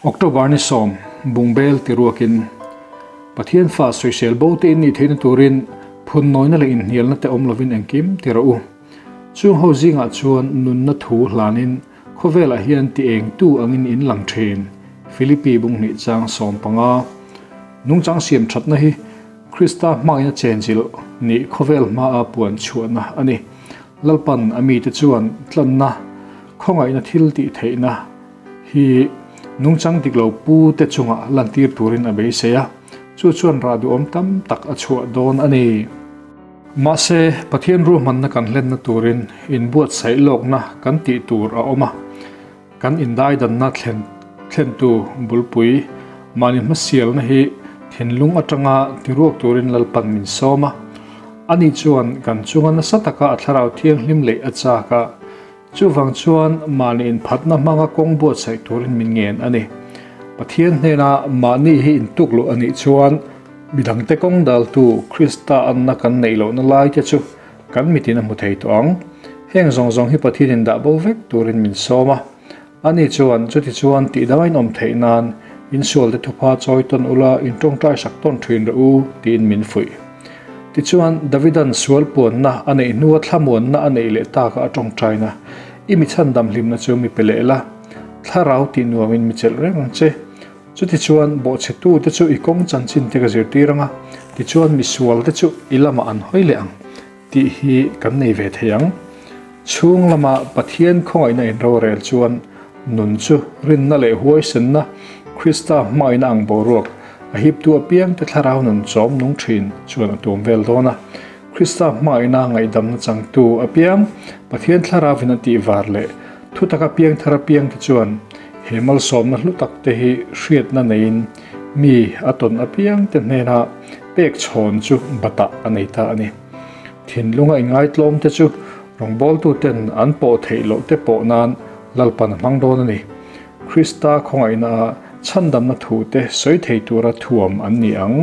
October ni sawm bungbel ti ruakin Pathian fa sawisel bo te in nih theihna turin phunnawina leh inhnialna te awm lovin engkim ti rawh u. Chung ho zingah chuan nunna thu hlanin khawvelah hian ti engtu angin in lang thin. Philippi bunghnih chang 15. Nungchang siam thatna hi Krista hmangaihna chenchilh nih khawvel hmaa puan chhuahna a ni. Lalpan a mite chuan tlanna, khawngaihna thil tih theihna hi nungchang dik lo pu te chunga lantir turin a beisei a, chu chuan rah duhawm tam tak a chhuah dawn a ni. Mahse, Pathian ruahmanna kan hlenna turin inbuatsaih lawkna kan tih tur a awm a, kan indaidanna thlen thlentu bulpui mahni hmasialna hi thinlung atanga tiruak turin Lalpan min sawm a. Ani chuan kan chunga nasa taka a thlarau thianghlim leh a chak a, Chuvang chuan mahni inphatna hmanga kawng buatsaih turin min ngen a ni. Pathian hnena mahni hi intuk loh a nih chuan midangte kawng daltu Krista anna kan neih lohna laite chu kan mitin a hmu thei tawh ang. Heng zawng zawng hi Pathianin dah bo vek turin min sawm a. Ani chuan, Chutichuan tihdam a inawm theih nan insualte thupha chawi tawn ula, intawngtai sak tawn thin rawh u, tiin min fuih. Tichuan, Davidan sual puanna a neih hnua thlamuanna a neih leh taka a tawngtaina, I mi chhandam hlimna chu mi pe leh la, thlarau tih nuamin mi chelh reng ang che. Chutichuan, bawhchhetute chu i kawng chanchinte ka zirtir ang a, tichuan misualte chu i lamah an hawi leh ang. Tih hi kan nei ve thei ang. Chhung lama Pathian khawngaihna inrorel chuan nun chu rinna leh huaisenna, Krista hmaina ang boruak, a hiptu apiangte thlarau nun chawm nung thin chuan a tuam vel dawn a. Krista hmaina ngaihdamna changtu apiang Pathian thlarauvin a tih var leh thutak apiang thar apiangte chuan he malsawmna hlu takte hi hriatna neiin mi a tawn apiangte hnena pek chhawn chu batah a nei ta a ni. Thinlunga inngaitlawmte chu rawngbawltuten an pawh theih loh te pawh nan Lalpan a hmang dawn a ni. Krista khawngaihna ah chhandamna thute sawi thei tura thuam an ni ang.